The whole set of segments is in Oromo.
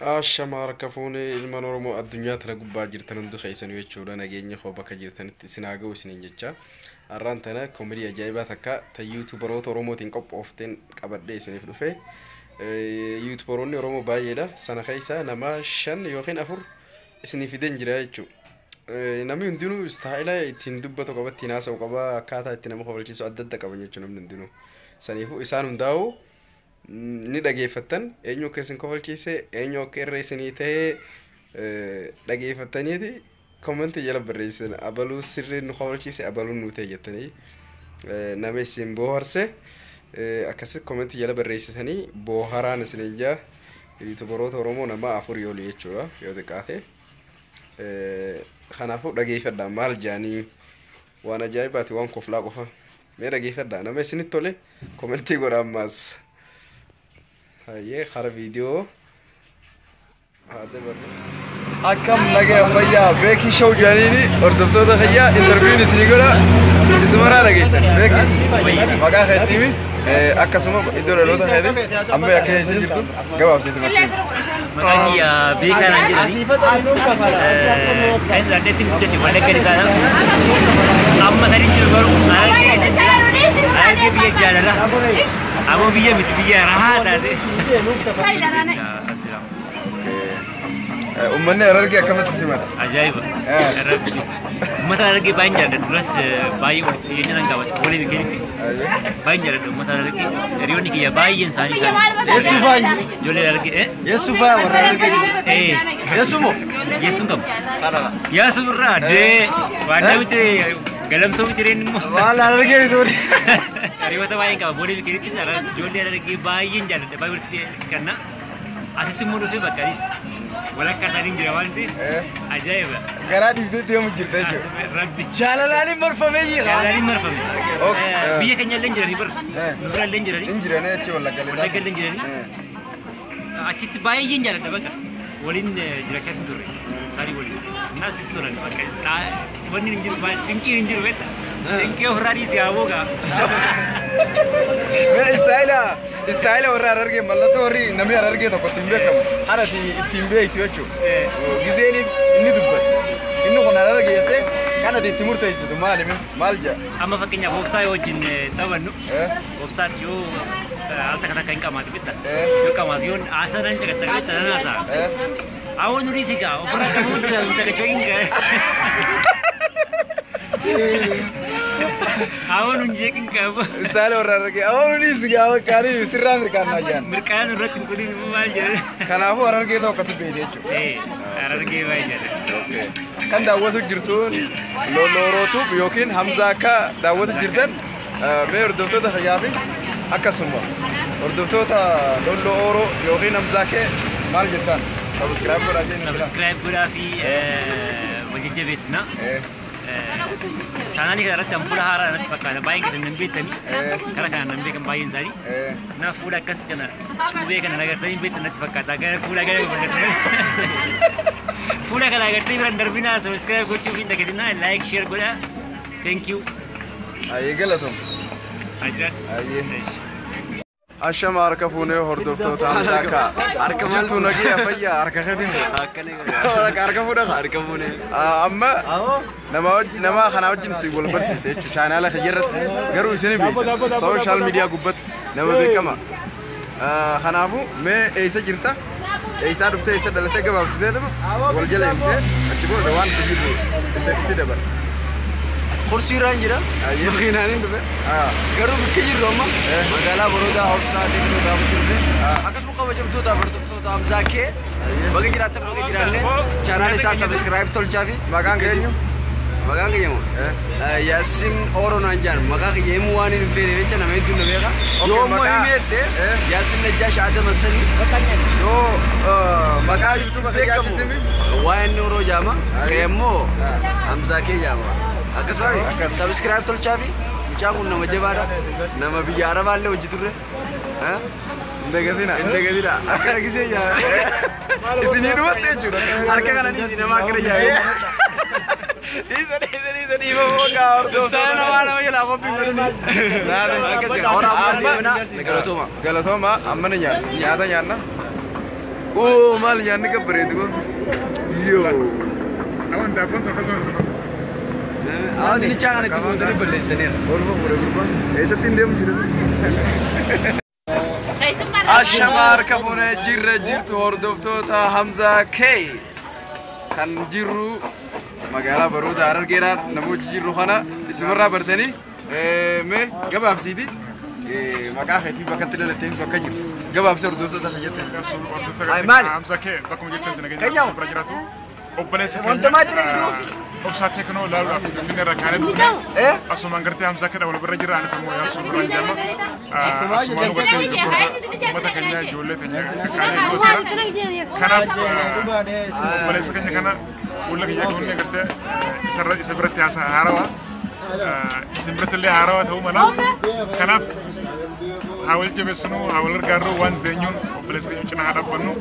Ashama harka fuunee ilmaan Oromoo addunyaa tana gubbaa jirtan hundi keessanuu jechuudha, nageenya koo bakka jirtanitti isin haa ga'u isiniin jecha. Har'aan tana koomedii ajaa'ibaa takka ta yuutuubaroota Oromootiin qophoofteen qabadhee isiniif dhufe. Yuutuubaroonni Oromoo baay'eedha. Sana keessaa nama 5 yookiin 4 isinii fideen jira jechuudha. Namni hundinuu istaayila ittiin dubbatu qaba, ittiin haasa'u qaba, akkaataa itti nama kofalchiisu adda adda qaban jechuudha namni hundinuu. Saniifuu isaan hundaa'u ni dhageeffattan, eenyu akka isin kofalchiise, eenyu akka irra isinii ta'ee dhageeffattaniiti komentii jala barreessitan, abaluu sirriin nu kofalchiise, abaluun nu ta'e jettanii, nama isin booharse akkasi komentii jala barreessitanii booharaan isiniin jaa. Yuutubaroota Oromoo nama 4 olii jechuudha yoo xiqqaate. Kanaafuu dhageeffadhaa, maal jaanii, waan ajaa'ibaati, waan koflaa qofa. Mee dhageeffadhaa, nama isinitti tole komentii godha ammaas. Hayyee, kara viidiyoo haa dabarru. Akkam, nagaya, fayyaa? Beekii show jedhaniini hordoftoota kiyyaa interview'n isinii godha, isumaraa dhageessan. Beekii, maqaa keetiimi, akkasuma iddoo dhaloota keeti, amma akka keessa jirtu gabaabsiiti makkii. Maqaan kiyya Beekaa naan jedhani. Kan inni dhaladheetti guddate Wallagga Lixaadha. Amma kan inni jiru garuu Harargee keessa jira. Harargee biyya jaalala. Ammoo biyya miti, biyya rahaa taate. As jira. Uummanni Harargee akkamas simata? Ajaa'iba. Rabbi. Uummata Harargee baay'een jaalladha. Duras baay'ee walitti dhiyeenya nan qaba. Boolee Mikeelitti. Baay'een jaalladha uummata Harargee. Hiriyoonni kiyya baay'een isaanii isaan. Yeessuu fa'aa? Ijoollee Harargee. Yeessuu fa'aa warra Harargee? Eh. Yeessuu moo? Yeessuun qabu. Yaasuu irraa dee waan namti galamsoo miti reen immoo. Waan Harargee miti wali. Hiriyoota baay'een qaba. Boolee Mikeelittis ijoollee Harargee baay'een jaalladha. Baay'ee walitti siqannaa. Asitti immoo dhufee bakka anis walakkaa isaanii jira waan ta'eef ajaa'iba. Garaa dhiiftee deemu jirta jechuudha. Rabbi. Jaalalaaniin marfamee jira. Jaalalaaniin marfame. Biyya keenya illee jiranii bara. Nu bira illee jiranii. Hin jiranii achi Wallagga Lixaa. Wallagga illee jiranii. Achitti baay'een jaalladha bakka. Waliin jiraachaa hin turre. Isaanii waliin. Innaa sitti tolan bakka. Wanni hin jiru, cinqiin hin jiru beekta. Cinqii ofirraa dhiisii haa gaa. Mee istaayila warra Harargee, mallattoo warri namni Harargee tokko ittiin beekamu kana ittiin beektu jechuudha. Gizeen inni dubbatu inni kun Harargee jettee kan ati itti murteessitu maali, maal jedha? Amma fakkeenyaaf Obsaa yoo wajjin taphannu, Obsaan yoo al takka takka hin qamaatu beekta. Yoo qamaatu, yoo haasaa nan caqacaqa beekta, nan haasaa. Awwa, nu dhiisi gaa, ofirraa qabuu jira, nu caqacaqin gaa. Awwa, nu hin jeeqin qabu. Istaayila warra Harargee awwa nu dhiisi gaa kaanii sirraa mirkaannaa jaan. Mirqaan irratti hin qutin maal jedhan. Kanaafuu Harargee ta'u akkasi beekte jechuudha. Harargee baay'ee jaalladha. Kan daawwatu jirtuun Lolorootuub yookiin Hamzaa akka daawwatu jirtan, mee hordoftoota fayyaa fi akkasuma hordoftoota Lolloo Ooroo yookiin Hamzaa kee maal jettaan? Subscribe godhaa jennu. Subscribe godhaa fi wal jajjabeessina. Chaanaalii kana irratti fuula haaraa natti fakkaata. Baay'een keessan nan beektanii. Karaa kanaan nan beekan baay'een isaanii. Na fuula akkas kana cuubee kana nagartanii beektan natti fakkaata. Gara fuula gara babal'atu malee. Fuula kana agartanii biraan darbinaa, subscribe gochuu fi dagatinaa, like, share godhaa. Thank you. Ayyee, galatoom. Ajiraan. Ayyee. Ashama harka fuunee hordoftoota Hamzaa kaa. Harka jirtu, nagaya, fayyaa? Harka keetiin harka fuudha. Harka fuunee. Amma nama nama kana wajjin si wal barsiise jechuudha chaanaala kiyya irratti, garuu isin beektan social media gubbatti nama beekama. Kanaafuu mee eessa jirta? Eessaa dhuftee, eessa dhalattee, gabaabsitee wal jala himtee achi booda waan itti jirru itti dabala. Kursii irraan jira. Makiinaan hin dhufe. Garuu bakki jirru amma magaalaa Boroodaa Obsaa Teeknoo gaafachuu dhufe. Akkasuma kabajamtoota hordoftoota Hamzaa kee, baga jiraattan, baga jiraanne, chaanaal isaa subscribe tolchaa fi. Maqaan keenyu? Maqaan kiyya moo? Yaasin Ooroo naan jedhan. Maqaa kiyya himuu waan hin feene jecha, nama hedduun na beeka. Yoo immoo himeette, Yaasin Najjaash Adam Hassanii. Yoo maqaa YouTube beekamu kiyyaatti simi? Waa'een Ooroo jaama. Kee immoo Hamzaa kee jaama. Akkasuma subscribe tolchaa fi mucaan kun nama jabaadha. Nama biyya Arabaallee hojii turre. Hin dagatina. Hin dagatina. Akkana gisee jaa. Isinii dhumatte jechuudha. Harka kana dhiisi, nama akkana jaa. Dhiisa, dhiisa, dhiisa, dhiifama maqaa hordoftoota. Nama nama jalaa qophii godhanii. Akkasii horaa bulaa deemna. Galatooma. Galatooma, amma ni nyaanna. Nyaata nyaanna. Oo maal nyaanni gabbareedu kun. Yoo. Hawaasni kana itti gootanii balleessitaniira. Olma fuudhee gurbaa. Eessatti hin deemu jiru? Ashamaa harka fuunee jirra jirtu hordoftoota Hamzaa K. Kan jirru magaalaa Baroodaa Harargeedhaan namoota jirru kana isimarraa bartanii mee gabaabsiiti maqaa keetii bakka itti dhalatee bakka jiru gabaabsi hordoftoota fayyadde. Ay maali? Hamzaa K bakkuma jirtan nageenya Keenyaa. bira jiraatu. Obboleessa Wanta maal jira iddoo? Obsaa Teeknoo laaluudhaaf Finfinnee irraa kaanee dhufne. Eh? Asumaan gartee Hamzaa K dha wal bira jira anis immoo Yaasuu bira jedhama. Asumaan nu gartee uummata keenya ijoollee keenya kaanee iddoo jira. Kanaaf obboleessa keenya kana fuula keenya kunneen gartee isarra isa biratti haasaa haarawaa. Isin biratti illee haarawaa ta'uu mala. Kanaaf haa wal jabeessinu, haa wal gargaarru waan dandeenyuun obboleessa keenya cinaa haa dhaabbannu.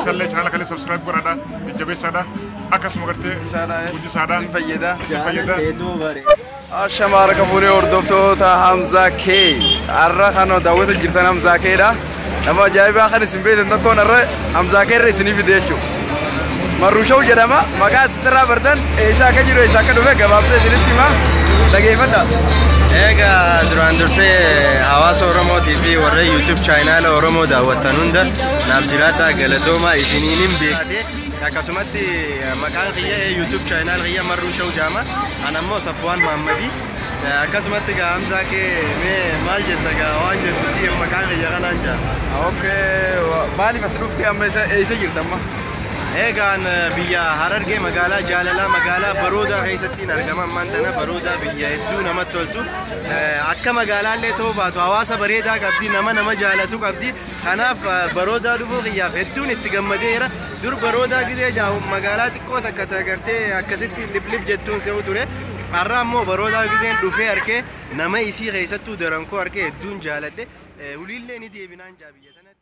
Isallee chaanala kalee subscribe godhaadha, jajjabeessaadha. Akkasuma gartee guddisaadha. Isin fayyada. Isin fayyada. Ashamaa harka fuunee hordoftoota Hamzaa K. Har'a kan daawwatu jirtan Hamzaa K dha. Nama ajaa'ibaa kan isin beektan tokkoon har'a Hamzaa K irra isinii fide jechuudha. Marruu Show jedhama. Maqaa isirraa bartan eessa akka jiru eessa akka dhufe gabaabsee isinitti hima. Dhageeffadha. Egaa duraan dursee hawaasa Oromootii fi warra YouTube chaanaala Oromoo daawwattan hunda naaf jiraadhaa galatoomaa isiniin hin beekne. Akkasumas maqaan kiyya YouTube chaanaal kiyya Marruu Show jedhama. An ammoo Safwaan Mahammadii. Akkasumatti gaa Hamzaa kee mee maal jetta gaa waan jettu maqaan kiyya kanaan jaa. Okay. Maaliif as dhuftee amma eessa jirta amma? Egaan biyya Harargee magaalaa Jaalalaa magaalaa Baroodaa keessattiin argama. Ammaan tana Baroodaa biyya hedduu namatti toltu. Akka magaalaallee ta'uu baatu hawaasa bareedaa qabdi, nama nama jaalatu qabdi. Kanaaf Baroodaa dhufuu kiyyaaf hedduun itti gammadeera. Dur Baroodaa gisee jaahu magaalaa xiqqoo takka agartee akkasitti liblib jettuun se'u ture. Har'a ammoo Baroodaa giseen dhufee arkee nama isii keessattuu darankoo arkee hedduun jaaladhe. Uliillee ni deebinaan jaa biyya tanatti.